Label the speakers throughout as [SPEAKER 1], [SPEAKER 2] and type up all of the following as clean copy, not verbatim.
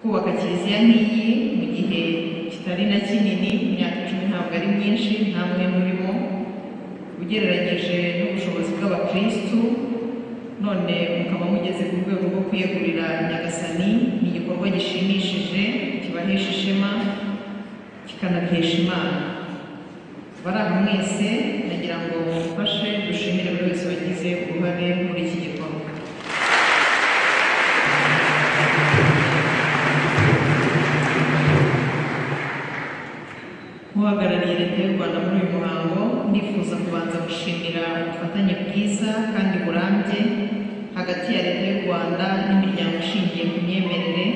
[SPEAKER 1] Kubaka kiliziya nk'iyi mu gihe kitari na kinini, imyaka 10 ntabwo ari myinshi, nta mwenda urimo ugereranyije n'ubushobozi bw'abakristu, none mukaba mugeze ku rwego rwo kwiyegurira Nyagasani. Ni igikorwa gishimishije, kibahesha ishema, kikanabihesha Imana. Bari aha mwese, nagira ngo mufashe dushimire buri wese wagize uruhare muri iki gikorwa. Nk'uhagarariye Leta y'u Rwanda muri uyu muhango, ndifuza kubanza gushimira ubufatanye bwiza kandi burambye hagati ya Leta y'u Rwanda n'imiryango ishingiye ku myemerere,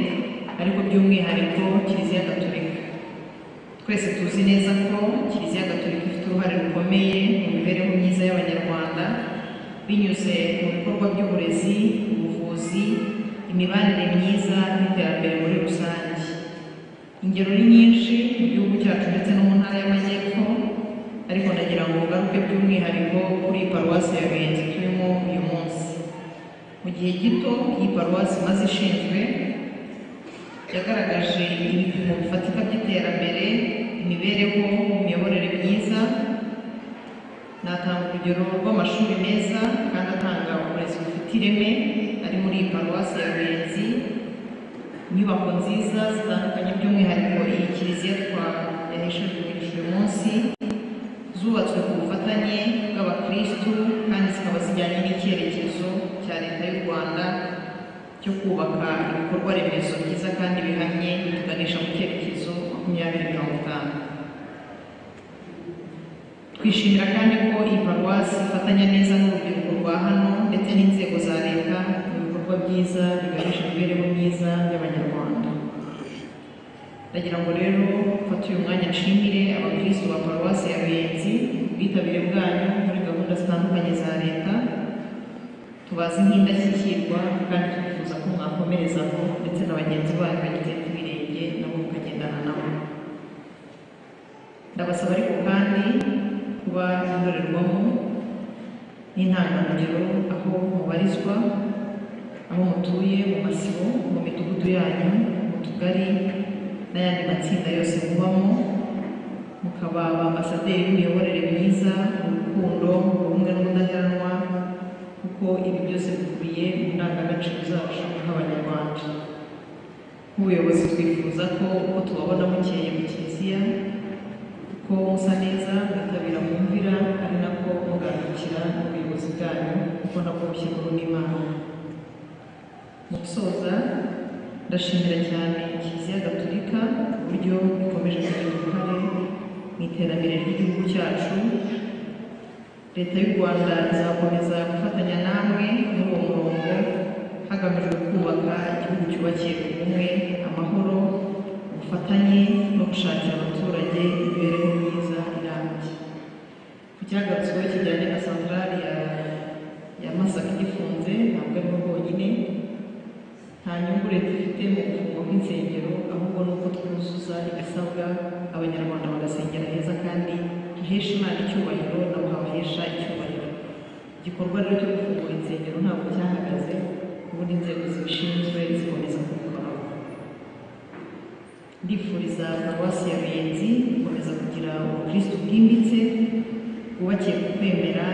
[SPEAKER 1] ariko by'umwihariko Kiliziya Gatolika. Twese tuzi neza ko Kiliziya Gatolika ifite uruhare rukomeye mu mibereho myiza y'Abanyarwanda binyuze mu bikorwa by'uburezi, ubuvuzi, imibanire myiza n'iterambere muri rusange. Ingero ni nyinshi mu gihugu cyacu ndetse no mu ntara y'Amajyepfo, ariko ndagira ngo ngaruke by'umwihariko kuri paruwasi ya Ruyenzi turimo uyu munsi. Mu gihe gito iyi paruwasi imaze ishinzwe, yagaragaje ibipimo bifatika by'iterambere, imibereho, imiyoborere myiza. Natanga urugero rw'amashuri meza kandi atanga uburezi bufite ireme ari muri iyi paruwasi ya Ruyenzi, inyubako nziza zitandukanye, by'umwihariko iyi kiliziya twaheshejwe umugisha uyu munsi, zubatswe ku bufatanye bw'abakristu kandi zikaba zijyanye n'icyerekezo cya Leta y'u Rwanda cyo kubaka ibikorwa remezo byiza kandi bihamye bituganisha mu cyerekezo 2050. Twishimira kandi ko iyi paruwasi ifatanya neza n'urubyiruko rwa hano ndetse n'inzego za leta mu bikorwa byiza biganisha imibereho myiza y'Abanyarwanda. Ndagira ngo rero mfate uyu mwanya nshimire abakristu ba paruwasi ya Ruyenzi ubwitabire bwanyu muri gahunda zitandukanye za leta. Tubazi nk'indashyikirwa kandi twifuza ko mwakomerezaho ndetse na bagenzi banyu bagitera ibirenge nabo mukagendana nabo. Ndabasaba ariko kandi kuba indorerwamo n'intangarugero aho mubarizwa, aho mutuye, mu masibo, mu midugudu yanyu, mu tugari n'ayandi matsinda yose mubamo, mukaba ambasaderi b'imiyoborere myiza, mu rukundo, mu bumwe n'ubudaheranwa, kuko ibi byose bikubiye mu ndangagaciro zacu nk'Abanyarwanda. Nk'ubuyobozi twifuza ko uko tubabona mukeye mu kiliziya, ko musa neza, mwitabira mwumvira, ari nako mugandukira n'ubuyobozi bwanyu, kuko nabwo bushyirwaho n'Imana. Mu gusoza, ndashimira cyane Kiliziya Gatolika uburyo ikomeje kugira uruhare mu iterambere ry'igihugu cyacu. Leta y'u Rwanda izakomeza gufatanya namwe muri uwo murongo, hagamijwe kubaka igihugu cyubakiye ku bumwe, amahoro, ubufatanye no gushakira abaturage imibereho myiza irambye. Ku cyagarutsweho kijyanye na santarari ya Masaka igifunze, ntabwo ariho honyine. Nta nyungu leta ifite mu gufungwa kw'insengero, ahubwo ni uko twuzuza ibisabwa, Abanyarwanda bagasengera heza kandi hahesha Imana icyubahiro, nabo habahesha icyubahiro. Igikorwa rero cyo gufungura insengero ntabwo cyahagaze, ubundi inzego zibishinzwe zikomeza kubikoraho. Ndifuriza paruwasi ya Ruyenzi gukomeza kugira ubukristu bwimbitse bwubakiye ku kwemera